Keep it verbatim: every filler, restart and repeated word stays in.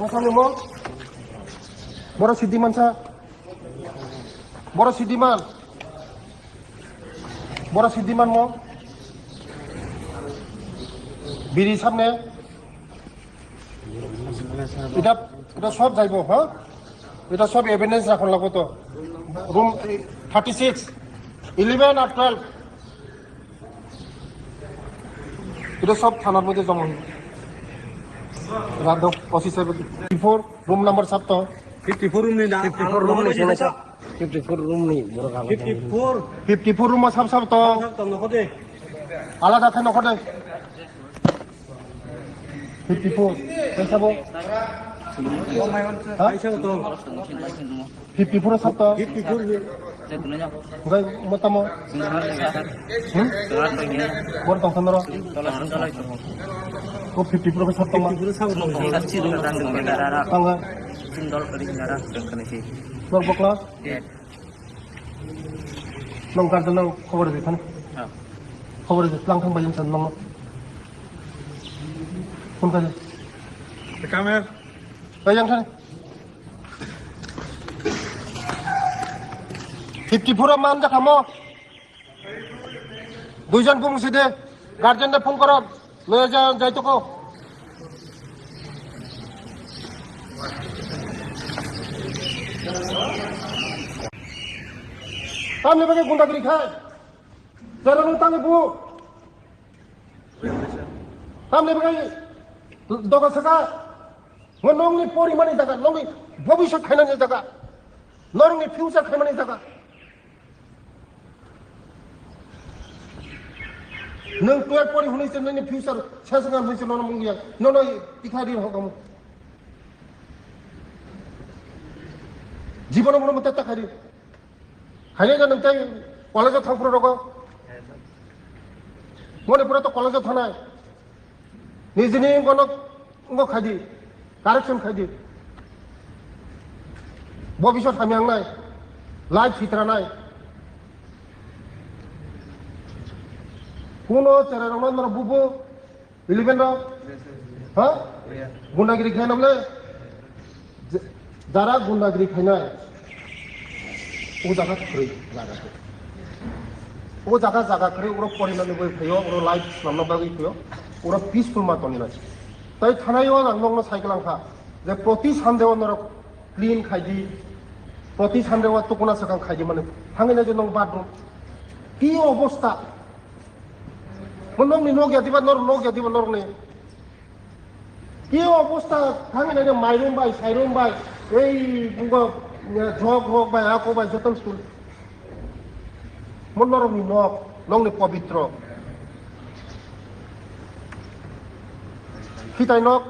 Masa ni mo? Boro Siddhiman sa? Boro Siddhiman? Boro Siddhiman mo? Biri samne? Ita, ita sob jaibo, ha? Ita sob evidence rakhon lagbo to. Room thirty six, eleven R twelve. Ita sob thanar moddhe joma. Radok O C sir fifty four room number sab to. Fifty four room ni da. Fifty four room ni sab. Fifty four room ni borok ago. Fifty four. Fifty four room sab sab to. Sab to nokho de. Alada khe nokho de. Fifty four. Kaisa bo? Ha? Kaisa bo to? Fifty four sab to? Fifty four. Enggak, mau tamu? Hmm? Bor tong sandro? Ko fifty four sab to ma? Fifty four sab to? Tangga? Bor bokla? Nong guardian nong khobor di thani. Khobor di tlang thang bayang san nong. Phone kali. Kamer. Bayang thani. Fifty four man jakha mo. Duijon bumung side. Guardian de phone koro. Loya ja, jai toko. Tamni bagwi gundagiri khai. Jara nung tamni bu. Tamni bagwi doga saka. Ngo nongni porimani jaga, nongni bobiswt khainani jaga. Norokni future khaimani jaga. Nwng twelve pori hwnwi se nini future seswngan hwnwi se nono mungya. Nono tikha ri hokamu. Jibono bono mata takha ri. Haile na nwng tai college thang phuru rogo. Mone pura to college thanai. Nijini ngono ngo khaidi, correction khaidi. Bo bisor samyang nai, life sitra nai. Kuno chera rokno noro bubu, eleven rok, ha? Gundagiri khe nable. Je-, jara gundagiri khainai, o jaga kwrwi jaga khe. O jaga jaga kwrwi, oro porinani bagwi phaio, oro life swnamna bagwi phaio, oro peaceful ma tongwi nai. Tai thanai o ang nokno sai kwlang kha, je proti Sunday o norok clean khai di, proti Sunday o tukuna swkang khai di mani, thangwi nai je nong bathroom. Ki obosta? Mo nokni nok ya diba, norok nok ya diba norokni? Ki obosta thangwi nai mairum bai, sairum bai, ei bungo, eh, jog hok bai, ako bai, joton school. Mo norokni nok, nokni pobitro. Khitai nok,